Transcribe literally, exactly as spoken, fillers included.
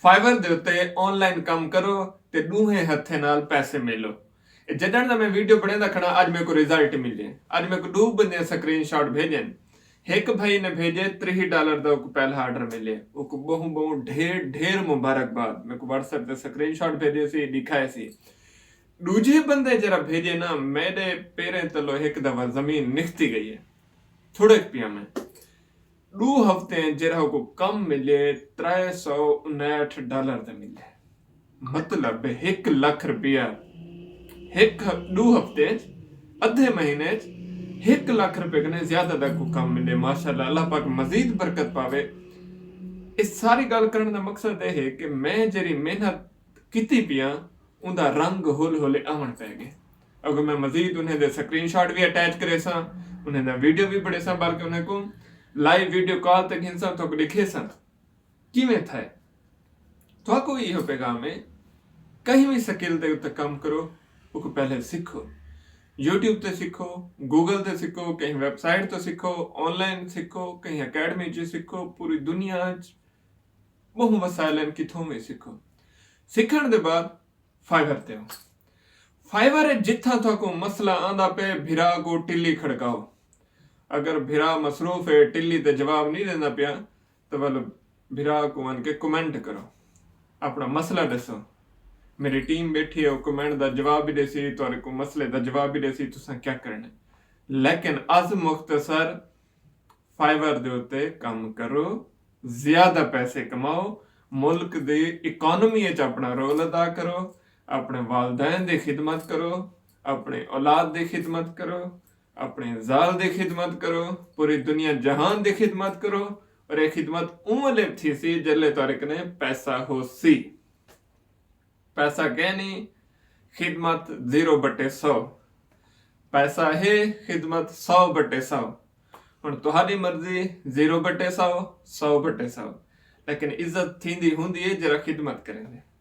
فائیور دے اتے آن لائن کم کرو تے ڈوہیں ہتھیں نال پیسے ملو۔ اے جڈن دا میں ویڈیو بنیندا کھڑا، اج میکوں رزلٹ ملے۔ اج میکوں ڈو بندے سکرین شاٹ بھیجن۔ ہک بھائی نے بھیجے، تریہہ ڈالر دا اوکوں پہلا آرڈر ملے۔ اوکوں بہوں بہوں ڈھیر ڈھیر مبارکباد۔ میکوں واٹس ایپ تے سکرین شاٹ بھیجے سی، ڈکھائے سی۔ ڈوجھے بندے جیرھا بھیجے نا، میڈے پیریں تلو ہک دفعہ زمین نکھتی گئی ہے۔ تھوڑک پیاں میں۔ ڈو ہفتیں جیرھا اوکوں کم ملے، ترے سو انہٹھ ڈالر تے ملے۔ مطلب ہک لکھ روپیہ ہک ہ- ڈو ہفتے اچ، ادھے مہینے اچ ہک لکھ روپے کنے زیادہ دا کو کم ملے۔ ماشاءاللہ، اللہ پاک مزید برکت پاوے۔ اس ساری گل کرن دا مقصد اے ہے کہ میں جیرھی محنت کیتی پیاں، اوندا رنگ ہولے ہولے آوݨ پے ڳئے۔ اڳوں میں مزید انہیں دے سکرین شاٹ وی اٹیچ کریساں، انہیں دا ویڈیو وی بݨیساں، بلکہ انہیں کوں لائیو ویڈیو کال تے گھنساں، تہاکوں ݙکھیساں کیویں تھئے۔ تہاکوں وی ایہو پیغام ہے، کہیں وی سکل دے اتے کم کرو، اوکوں پہلے سکھو۔ یوٹیوب تے سکھو، گوگل تے سکھو، کہیں ویب سائٹ تے سکھو، آن لائن سکھو، کہیں اکیڈمی چ سکھو، پوری دنیا چ ٻہوں وسائل ہن، کتھوں وی سکھو۔ سکھݨ دے بعد فائیور تے آؤ۔ فائیور اچ جتھاں تہاکوں مسئلہ آندا پئے، بھرا کوں ٹلی کھڑکاؤ۔ اگر بھرا مصروف ہے، ٹلی تے جواب نہیں ݙیندا پیا، تاں ول بھرا کوں آن کے کمنٹ کرو، اپݨا مسئلہ ݙسو۔ میݙی ٹیم ٻیٹھی ہے، او کمنٹ دا جواب وی ݙیسی، تہاݙے کوں مسئلے دا جواب وی ݙیسی، تساں کیا کرݨا ہے۔ لیکن از مختصر فائیور دے اتے کم کرو، زیادہ پیسے کماؤ، ملک دی اکانومی اچ اپݨا رول ادا کرو، اپݨے والدین دی خدمت کرو، اپݨی اولاد دی خدمت کرو، اپݨی ذال دی خدمت کرو، پوری دنیا جہان دی خدمت کرو، اور اے خدمت اوں ویلے تھیسی جلے تہاݙے کنے پیسہ ہوسی۔ پیسہ کینی، خدمت زیرو بٹے سو۔ پیسہ ہے، خدمت سو بٹے سو۔ ہݨ تہاݙی مرضی، زیرو بٹے سو، سو بٹے سو، لیکن عزت تھیندی ہوندی ہے جیرھا خدمت کریندے۔